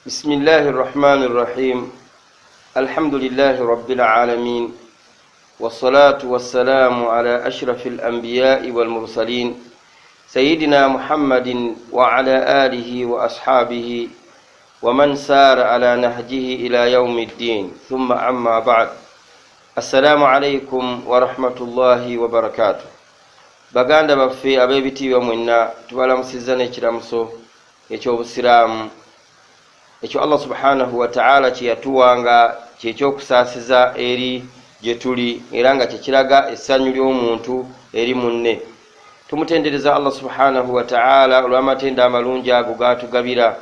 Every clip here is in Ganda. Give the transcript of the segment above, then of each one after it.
بسم الله الرحمن الرحيم الحمد لله رب العالمين والصلاة والسلام على أشرف الأنبياء والمرسلين سيدنا محمد وعلى آله وأصحابه ومن سار على نهجه إلى يوم الدين ثم أما بعد السلام عليكم ورحمة الله وبركاته. Baganda baffe ab'ebitiibwa mwenna, tubalamusizza n'ekiramuso eky'obusiraamu ekyo Allah subhanahu wataala kyeyatuwa nga kyekyokusaasiza eri gye tuli, era nga kyekiraga essanyu ly'omuntu eri munne. Tumutendereza Allah subhanahu wataala olw'amatendo amalungi ago gatugabira,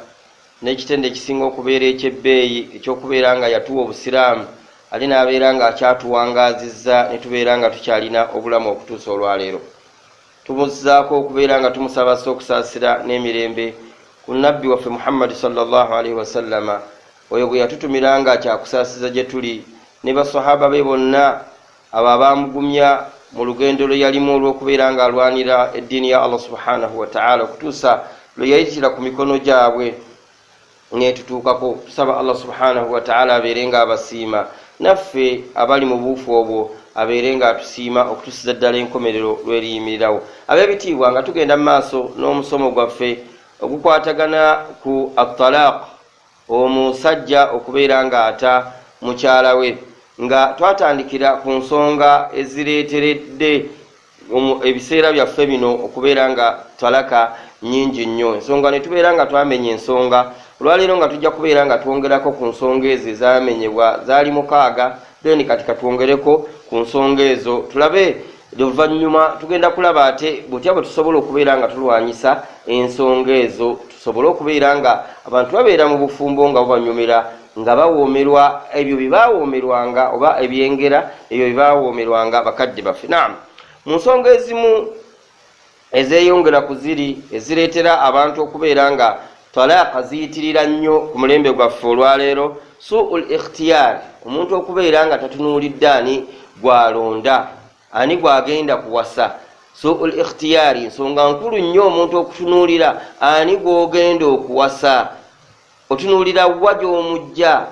n'ekitendo ekisinga okubeera ekyebbeeyi ekyokubeera nga yatuwa obusiraamu, ate n'abeera nga akyatuwangaazizza ne tubeera nga tukyalina obulamu okutuusa olwaleero. Tumuzaako okubeera nga tumusaba ssa okusaasira n'emirembe ku nabbi waffe Muhammadi sallallahu alaihi wasallama, oyo gwe yatutumira nga kyakusaasiza gye tuli, ne basahaba be bonna abo abamugumya mu lugendo lwe yalimu olw'okubeera nga alwanira eddiini ya Allah subhanahu wataala okutuusa lwe yayitira ku mikono gyabwe netutuukako. Tusaba Allah subhanahu wataala abeere nga abasiima, naffe abali mu buufu obwo abeere nga atusiima okutusiza ddala enkomerero lweriyimirirawo. Ab'ebitiibwa, nga tugenda mu maaso n'omusomo gwaffe ogukwatagana ku atalaq, omusajja okubeera nga ata mukyala we, nga twatandikira ku nsonga ezireeteredde ebiseera byaffe bino okubeera nga talaka nyingi nnyo, ensonga ne tubeera nga twamenya ensonga. Olwaleero nga tujja kubeera nga twongerako ku nsonga ezo ezamenyebwa, zaali 6. Then kati katwongereko ku nsonga ezo tulabe. Oluvannyuma tugenda kulaba ate butya bwe tusobola okubeera nga tulwanyisa ensonga ezo, tusobole okubeera nga abantu babeera mu bufumbo nga bubanyumira, nga bawoomerwa ebyo bye baawoomerwanga oba ebyengera ebyo bye baawoomerwanga bakadde baffe. Naam, mu nsonga ezimu ezeeyongera ku ziri ezireetera abantu okubeera nga talaaka ziyitirira nnyo ku mulembe gwaffe olwaleero, suul ikhtiyari, omuntu okubeera nga tatunuulidde ani gwalonda, ani gwagenda kuwasa. Suul ikhtiyari nsonga nkulu nnyo, omuntu okutunuulira ani gwogenda okuwasa. Otunuulira wa gy'omujja,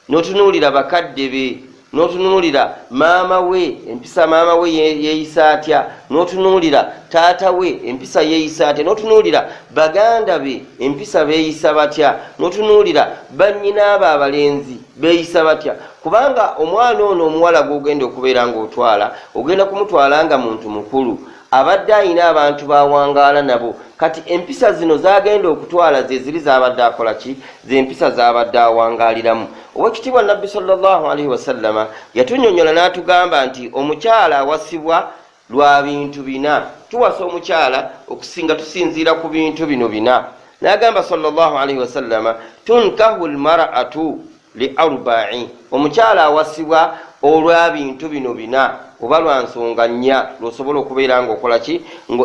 n'otunuulira bakadde be, n'otunuulira maama we, empisa maama we yeeyisa atya, n'otunuulira taata we, empisa yeeyisa atya, n'otunuulira baganda be, empisa beeyisa batya, n'otunuulira bannyina abo abalenzi beeyisa batya. Kubanga omwana ono omuwala gw'ogenda okubeera ng'otwala, ogenda kumutwala nga muntu mukulu abadde ayina abantu bawangaala nabo. Kati empisa zino zagenda okutwala zeziri zabadde akola ki, zempisa zabadde awangaaliramu. Owekitiibwa Nabbi sallallahu alaihi wasallama yatunyonyola n'atugamba nti omukyala awasibwa lwa bintu bina. Tuwasa omukyala okusinga tusinziira ku bintu bino bina. N'agamba sallallahu alaihi wasallama, tunkahu lmaratu li arba'i, omukyala awasibwa olwa bintu bino bina oba lwa nsonga nnya lwosobola okubeera nga okola ki,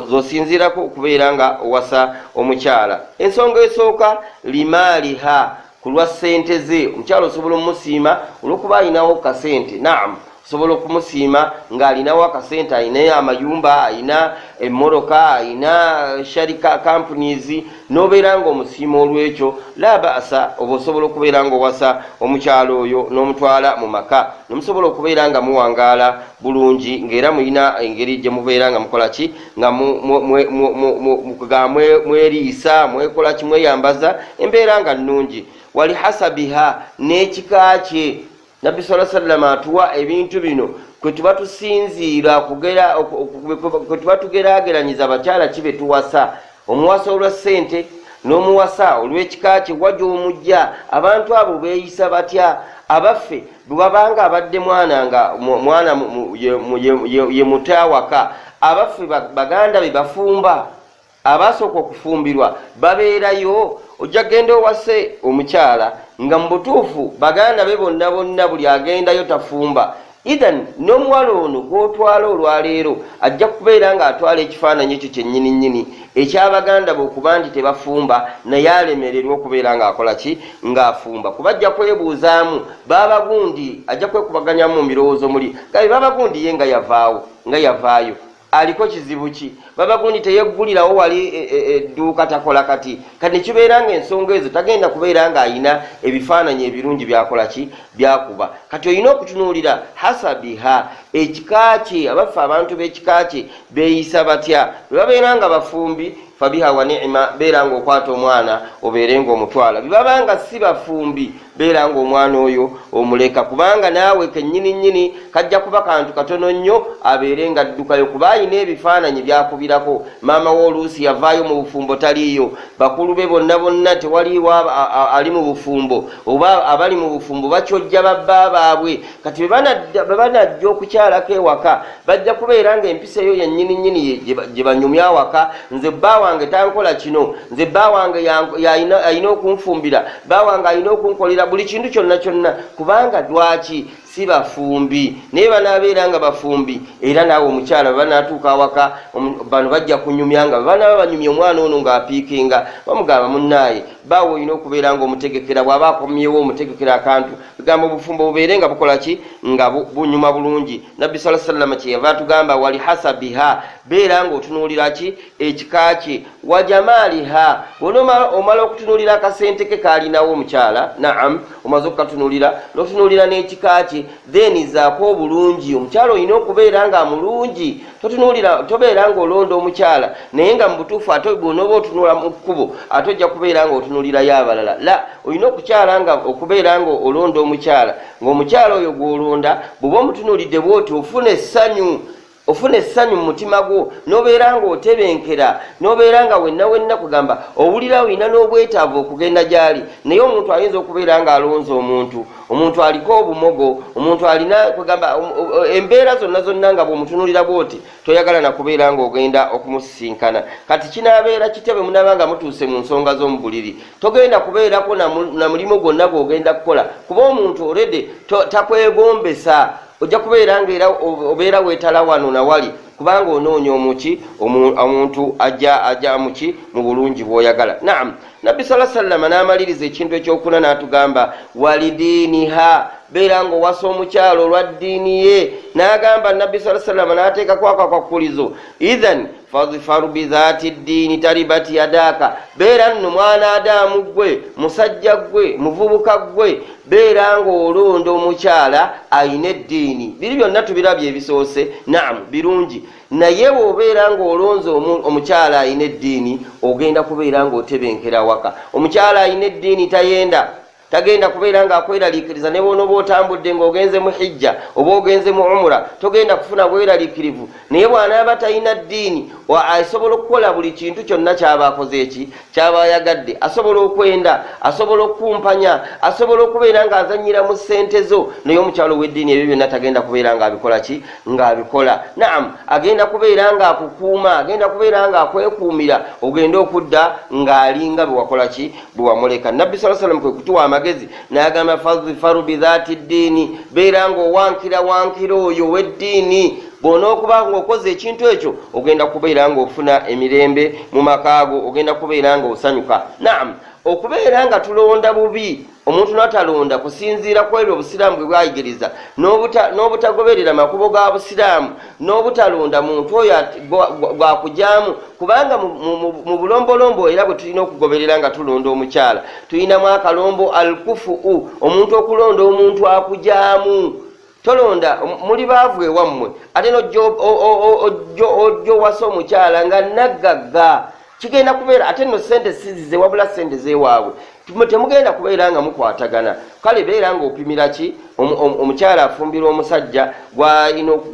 zosinziirako okubeera nga owasa omukyala. Ensonga esooka, limaaliha, ku lwa ssente ze. Omukyala osobola omusiima olwokuba alinawo kasente. Naam, osobola okumusiima ng'alinawo akasente, alina amayumba, alina emmoroka, alina sharika companies, n'obeera nga omusiima olwekyo. La baasa, oba osobola okubeera nga owasa omukyalo oyo n'omutwala mu maka, nemusobola okubeera nga muwangaala bulungi, ng'era mulina engeri gye mubeera nga mukola ki, nga mweriisa, mwekola ki, mweyambaza, embeera nga nnungi. Walihasabiha, n'ekika kye. Nabbi sala sallama atuwa ebintu bino kwe tuba tusinziira kwe tuba tugeraageranyiza abakyala ki be tuwasa. Omuwasa olwa ssente, n'omuwasa olw'ekika kye, wa gy'omujja, abantu abo beeyisa batya. Abaffe, bwe babanga abadde mwana nga mwana ye muto awaka, abaffe baganda be bafumba, abasooka okufumbirwa babeerayo? Ojja kgenda owase omukyala nga mu butuufu baganda be bonna bonna buli agendayo tafumba. Ithan n'omuwala ono gw'otwala olwaleero ajja kubeera ng'atwala ekifaananyi ekyo kyennyini nnyini ekyabaganda be okuba nti tebafumba, naye alemererwa okubeera ng'akola ki, ng'afumba, kuba ajja kwebuuzaamu baaba gundi, ajja kwekubaganyamu mu birowoozo muli gabe baaba gundi ye nga yavaawo nga yavaayo. Aliko kizibu ki? Baba gundi teyeggulirawo wali edduuka, takola kati. Kati nekibeera nga ensonga ezo tagenda kubeera nga alina ebifaananyi ebirungi byakola ki, byakuba. Kati olina okutunuulira hasabiha, ekika kye, abaffe abantu b'ekika kye beeyisa batya? Bwe babeera nga bafumbi, fabiha wa ni'ima, beera nga okwata omwana obeere nga omutwala. Bwe baba nga si bafumbi, beera nga omwana oyo omuleka, kubanga naawe kennyini nnyini kajja kuba kantu katono nnyo abeere nga addukayo, kuba alina ebifaananyi byakubirako. Maama we oluusi yavaayo mu bufumbo, taliiyo, bakulu be bonna bonna tewaliiwo ali mu bufumbo, oba abali mu bufumbo bakyojja babba baabwe. Kati bwe banajja okukyalako ewaka, bajja kubeera nga empisa eyo yennyini nnyini gye banyumya awaka. Nze bba wange tankola kino, nze bba wange alina okunfumbira, bba wange alina okunkolera buli kintu kyonna kyonna, kubanga lwaki si bafumbi? Naye banaabeera nga bafumbi, era naawe omukyala bwe banaatuuka awaka, bano bajja kunyumya nga bwe banaaba banyumya, omwana ono ng'apiikinga bamugamba, munnaaye baawe olina okubeera ng'omutegekera, bw'aba akomyewo omutegekera akantu. Gamba obufumbo bubeere nga bukola ki, nga bunyuma bulungi. Nabbi sala sallama kyeyava atugamba, wali hasabiha, beera nga otunuulira ki, ekika kye, wajamaaliha. Bwona omala okutunuulira akasente ke kalinawo omukyala, naam, omaze okukatunuulira notunuulira n'ekika kye, then zaako obulungi. Omukyala olina okubeera nga mulungi. Totunuulira, tobeera nga olonda omukyala naye nga mu butuufu ate bwonooba otunula mu kkubo ate ojja kubeera nga otunuulirayo abalala. La, olina okukyala nga okubeera nga olonda omukyala, ng'omukyala oyo gw'olonda bw'oba omutunuulidde bw'oti ofuna essanyu, ofuna essanyu mu mutima gwo, n'obeera ng'otebenkera, n'obeera nga wenna wenna kugamba owulira olina n'obwetaavu okugenda gy'ali. Naye omuntu ayinza okubeera ng'alonze omuntu, omuntu aliko obumogo, omuntu alina kugamba embeera zonna zonna nga bw'omutunuulira bw'oti toyagala na kubeera ng'ogenda okumusisinkana. Kati kinaabeera kitya bwe munaaba nga mutuuse mu nsonga z'omu buliri? Togenda kubeerako na mulimu gwonna gw'ogenda kukola, kuba omuntu already takwegombesa. Ojja kubeera nga era obeera weetala wano na wali, kubanga onoonya omuki, omuntu ajja muki, mu bulungi bw'oyagala. Naam, Nabbi sala sallama n'amaliriza ekintu ekyokuna n'atugamba, walidiiniha, beera ng'owasa omukyalo olwa ddiini ye. N'agamba Nabbi sala sallama n'ateekako akakwakulizo, ithan fadfaru bidhaati ddiini taribat yadaaka. Beera nno mwana Adaamu ggwe, musajja ggwe, muvubuka ggwe, beera ng'olonda omukyala ayina eddiini. Biri byonna tubirabye ebisoose, naamu, birungi, naye bw'obeera ng'olonze omukyala ayina eddiini, ogenda kubeera ng'otebenkera waka. Omukyala ayina eddiini tayenda, tagenda kubeera ng'akweraliikiriza. Ne bw'onooba otambudde ng'ogenze mu hijja oba ogenze mu umura, togenda kufuna bweraliikirivu. Naye bw'anaaba talina ddiini, asobola okukola buli kintu kyonna kyaba akoze eki kyaba ayagadde. Asobola okwenda, asobola okukumpanya, asobola okubeera ng'azannyira mu ssente zo. Naye omukyalo ow'eddiini ebyo byonna tagenda kubeera ng'abikola ki, ng'abikola. Naam, agenda kubeera ng'akukuuma, agenda kubeera ng'akwekuumira ogende okudda ng'alinga bwe wakola ki, bwe wamuleka. Nabbi saa salam kwe kutuwa amagezi n'agamba, fadhifaru bidhaati ddiini, beera ng'owankira wankira oyo ow'eddiini. Bw'onookuba ng'okoze ekintu ekyo, ogenda kubeera ng'ofuna emirembe mu makaago, ogenda kubeera ng'osanyuka. Naam, okubeera nga tulonda bubi, omuntu n'atalonda kusinziira ku ebyo obusiraamu bwe bwayigiriza, n'obutagoberera makubo ga busiraamu, n'obutalonda muntu oyo gwakujaamu, kubanga mu bulombolombo era bwe tulina okugoberera nga tulonda omukyala tulinamu akalombo alkufu, omuntu okulonda omuntu akujaamu. Tolonda muli baavu ewammwe ate nojja owasa omukyala nga naggagga. Kigenda kubeera ate nno sente sizize, wabula sente zewaabwe, temugenda kubeera nga mukwatagana. Kale beera ng'opimira ki, omukyala afumbirwa omusajja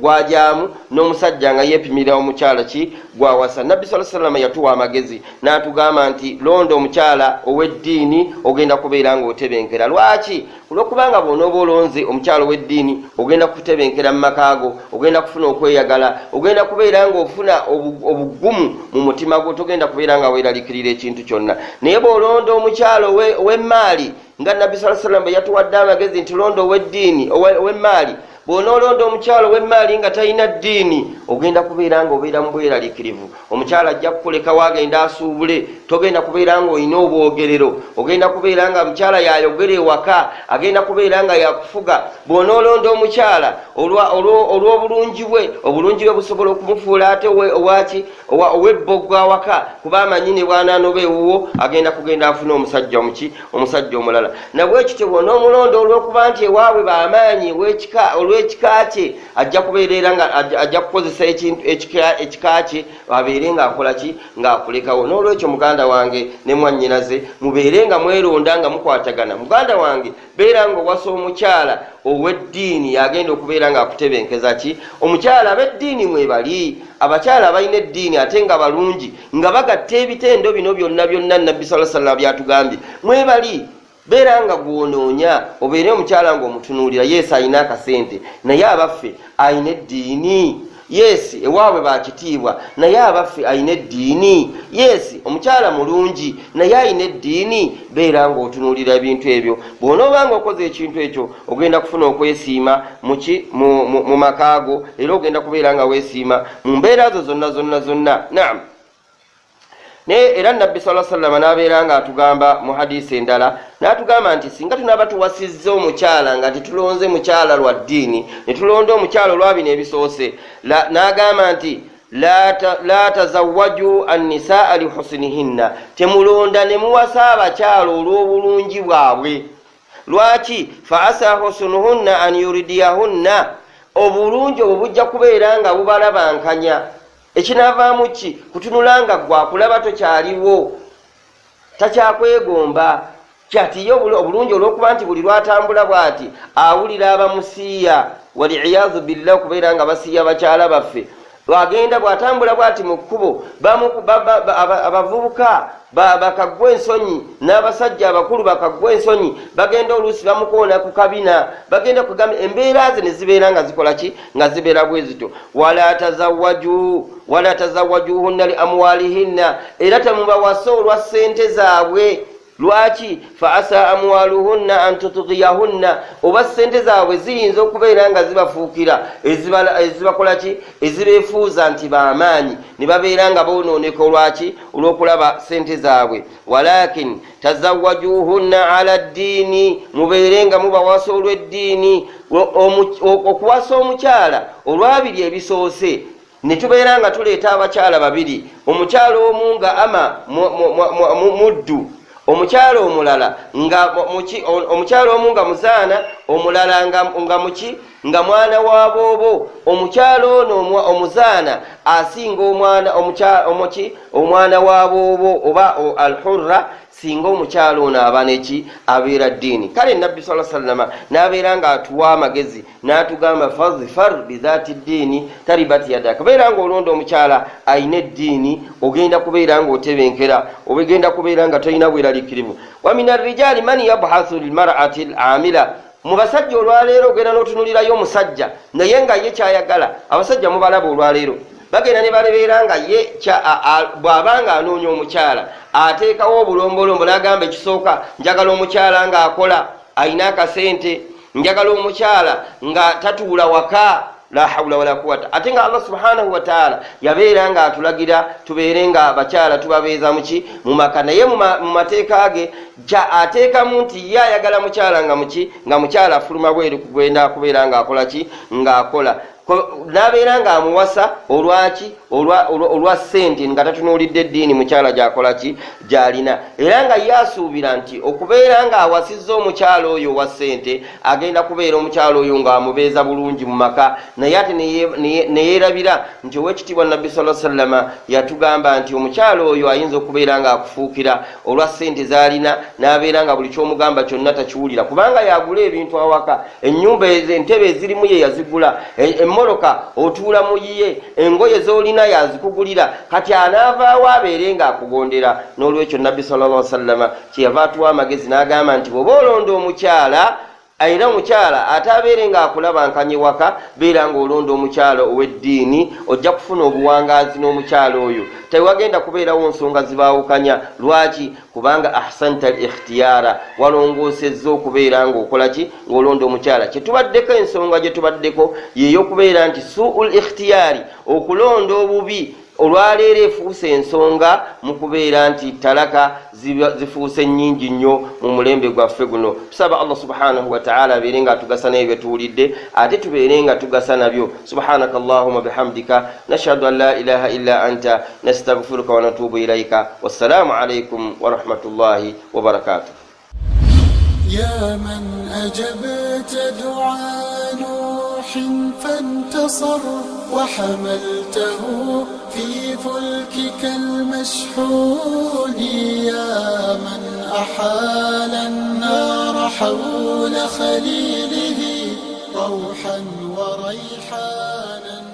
gwajaamu, n'omusajja nga yeepimira omukyala ki gwawasa. Nabbi saa salama yatuwa amagezi n'atugamba nti londa omukyala ow'eddiini, ogenda kubeera ng'otebenkera. Lwaki? Olwokubanga bw'onooba olonze omukyala ow'eddiini, ogenda kutebenkera mu makaago, ogenda kufuna okweyagala, ogenda kubeera ng'ofuna obugumu mu mutima gwo, togenda kubeera nga weeralikirira ekintu kyonna. Naye bw'olonda omukyala ow'emmaali, nga Nabbi saa sallam bwe yatuwadde amagezi nti londa ow'eddiini ow'emmaali. Bw'onoolonda omukyala ow'emmaali nga talina ddiini, ogenda kubeera nga obeera mu bweraliikirivu. Omukyala ajja kukulekawo agenda asuubule, togenda kubeera nga olina obwogerero, ogenda kubeera nga mukyala yayogera ewaka, agenda kubeera nga yakufuga. Bw'onoolonda omukyala olw'obulungi bwe, obulungi bwe busobola okumufuula ate owaki ow'ebboggo awaka, kuba amanyi ne bw'anaanoba ewuwo agenda kugenda afune omusajja omuki omusajja omulala. Nabwekityo bw'onoomulonda olw'okuba nti ewaabwe b'amaanyi olw'ekika kye, ajja kubeera era nga ajja kukozesa ekintu ekika kye abeere ng'akola ki, ng'akulekawo. N'olwekyo muganda wange ne mwannyinaze, mubeere nga mweronda nga mukwatagana. Muganda wange, beera ng'owasa omukyala ow'eddiini yagenda okubeera ng'akutebenkeza ki. Omukyala ab'eddiini mwebali, abakyala abalina eddiini ate nga balungi, nga bagatta ebitendo bino byonna byonna Nabbi sallallahu alaihi wasallam byatugambye, mwebali. Beera nga gw'onoonya obeere omukyala ng'omutunuulira, yeesi alina akasente naye abaffe alina eddiini, yeesi ewaabwe bakitiibwa naye abaffe alina eddiini, yeesi omukyala mulungi naye alina eddiini. Beera ng'otunuulira ebintu ebyo. Bw'onooba ng'okoze ekintu ekyo, ogenda kufuna okwesiima muki mu maka go, era ogenda kubeera nga weesiima mu mbeera zo zonna zonna zonna. Naam. Naye era Nabbi sala sallama n'abeera nga atugamba mu hadisi endala, n'atugamba nti singa tunaaba tuwasizza omukyala nga tetulonze mukyala lwa ddiini, ne tulonda omukyala olwa bino ebisoose, n'agamba nti la tazawwaju annisaa lihusnihinna, temulonda ne muwasa abakyala olw'obulungi bwabwe. Lwaki? Fa asa husnuhunna an yuridiyahunna, obulungi obwo bujja kubeera nga bubalabankanya. Ekinaavaamu ki? Kutunula nga gwe akulaba tokyaliwo, takyakwegomba. Kyati ye obulungi olw'okuba nti buli lwatambula bw'ati awulira abamusiiya, waliyaazu billah, okubeera nga basiiya bakyala baffe. Agenda bw'atambula bw'ati mu kkubo, abavubuka bakaggwa ensonyi n'abasajja abakulu bakaggwa ensonyi, bagenda oluusi bamukoona ku kabina, bagenda kugamba embeera ze ne zibeera nga zikola ki, nga zibeera bwe zityo. Wala tazawwaju wala tazawwajuhunna li amwalihinna, era temubawasa olwa ssente zaabwe. Lwaki? Fa asa amwaluhunna an tutugiyahunna, oba ssente zaabwe ziyinza okubeera nga zibafuukira ezibakola ki, ezibeefuuza nti bamaanyi, ne babeera nga boonooneka. Olwaki? Olw'okulaba ssente zaabwe. Walakin tazawwajuhunna ala ddiini, mubeere nga mubawasa olw'eddiini. Okuwasa omukyala olwabiri ebisoose, ne tubeera nga tuleeta abakyala babiri, omukyala omu nga ama muddu, omukyala omulala nga omukyala omu nga muzaana, omulala nga muki, nga mwana wa boobo. Omukyala ono omuzaana asinga omwana omuki, omwana wa boobo oba alhurra, singa omukyala ono aba neki, abeera ddiini. Kale Nabbi sala sallama n'abeera nga atuwa amagezi n'atugamba fazfar bidhaati ddiini taribat yadaka, beera ng'olonda omukyala ayina eddiini, ogenda kubeera ng'otebenkera, ogenda kubeera nga tolina bweraliikirivu. Wa min arrijaali man yabhathu lmarati lamila, mu basajja olwaleero ogenda n'otunulirayo omusajja naye nga ye kyayagala. Abasajja mubalaba olwaleero bagenda ne balebeera nga ye bw'aba nga anoonya omukyala ateekawo obulombolombo, n'agamba ekisooka njagala omukyala ng'akola ayina akasente, njagala omukyala nga tatuula waka. La hawula wala quwata. Ate nga Allah subhanahu wataala yabeera nga atulagira tubeere nga abakyala tubabeeza muki, mu maka. Naye mu mateeka ge ateekamu nti ye ayagala mukyala nga muki, nga mukyala afuluma bweru kugenda kubeera ng'akola ki, ng'akola, n'abeera ng'amuwasa olwaki, olwa ssente, nga tatunuulidde eddiini mukyala gyakola ki, gy'alina. Era nga ye asuubira nti okubeera ng'awasizza omukyala oyo owa ssente, agenda kubeera omukyala oyo ng'amubeeza bulungi mu maka. Naye ate neyeerabira nti owekitiibwa Nabbi sala sallama yatugamba nti omukyala oyo ayinza okubeera ng'akufuukira olwa ssente z'alina, n'abeera nga buli ky'omugamba kyonna takiwulira, kubanga yagula ebintu awaka, ennyumba entebe ezirimu ye yazigula, emmoloka otuula mu yiye, engoye z'olina yazikugulira, kati anaavaawo abeere ng'akugondera? N'olwekyo Nabbi sallallahu sallama kyeyava atuwa amagezi n'agamba nti bw'oba olonda omukyala Era omukyala ate abeere ng'akulabankanye waka, beera ng'olonda omukyala ow'eddiini, ojja kufuna obuwangaazi n'omukyala oyo, tewagenda kubeerawo nsonga zibaawukanya. Lwaki? Kubanga ahsanta al ikhtiyara, walongoosezza okubeera ng'okola ki, ng'olonda omukyala. Kyetubaddeko, ensonga gye tubaddeko yeeyokubeera nti suul ikhtiyari, okulonda obubi, olwaleero efuuse ensonga mu kubeera nti talaka zifuuse nnyingi nnyo mu mulembe gwaffe guno. Tusaba Allah subhanahu wataala abeere nga atugasa naye byetuwulidde, ate tubeere nga tugasa nabyo. Subhanaka allahuma bihamdika, nashhadu an la ilaha illa anta, nastaghfiruka wa natubu ilaika. Wassalaamu alaikum warahmatullahi wabarakatuh. يا من أجبت دعاء نوح فانتصر، وحملته في فلكك المشحون، يا من أحال النار حول خليله روحا وريحانا.